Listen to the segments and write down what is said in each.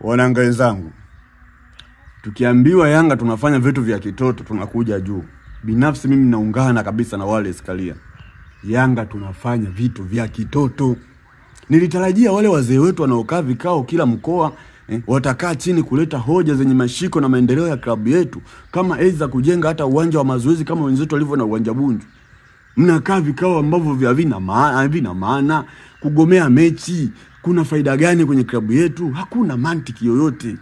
Wanayanga wenzangu, tukiambiwa Yanga tunafanya vitu vya kitoto tunakuja juu. Binafsi mimi naungana kabisa na Wallace Karia. Yanga tunafanya vitu vya kitoto. Nilitarajia wale wazee wetu wanaokaa vikao kila mkoa watakaa chini kuleta hoja zenye mashiko na maendeleo ya klabu yetu, kama aidha kujenga hata uwanja wa mazoezi kama wenzetu walivyo na uwanja Bunju. Mnakaa vikao ambavyo havina maana, kugomea mechi. Kuna faida gani kwenye klabu yetu? Hakuna mantiki yoyote.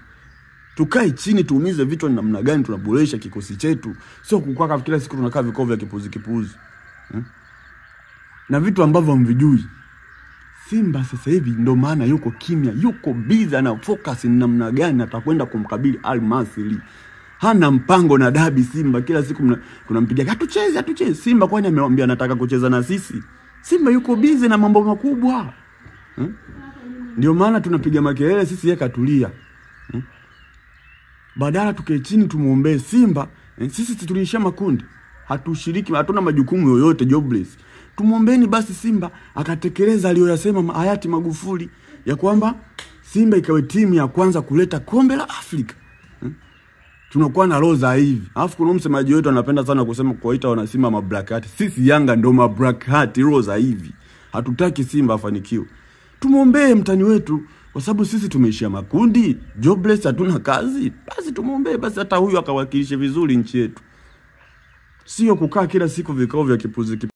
Tukae chini tuumize vichwa ni namna gani tunaboresha kikosi chetu. Sio kukaa kila siku tunakaa vikao vya kipuzi kipuzi. Na vitu ambavyo mvijui. Simba sasa hivi ndo maana yuko kimya, yuko busy na focus ni namna gani atakwenda kumkabili Al Masry. Hana mpango na dabi Simba, kila siku tunampiga hatuchezi hatuchezi. Simba kwani amewambia anataka kucheza na sisi? Simba yuko busy na mambo makubwa. Ndio maana tunapiga makelele sisi, yeye katulia. Badala tukae chini tumuombe Simba, sisi tuliisha makundi. Hatushiriki, hatuna majukumu yoyote, jobless. Tumuombeeni basi Simba akatekeleza aliyoyasema hayati Magufuli ya kwamba Simba ikawe timu ya kwanza kuleta kombe la Afrika. Tunakuwa na roza hivi. Alafu kuna msemaji wetu anapenda sana kusema kuwaita wana Simba ma black hat. Sisi Yanga ndio ma black hat roza hivi. Hatutaki Simba afanikiwe. Tumuombee mtani wetu kwa sababu sisi tumeishia makundi, jobless, hatuna kazi. Basi tumuombee basi hata huyu akawakilishe vizuri nchi yetu. Sio kukaa kila siku vikao vya kipuzi.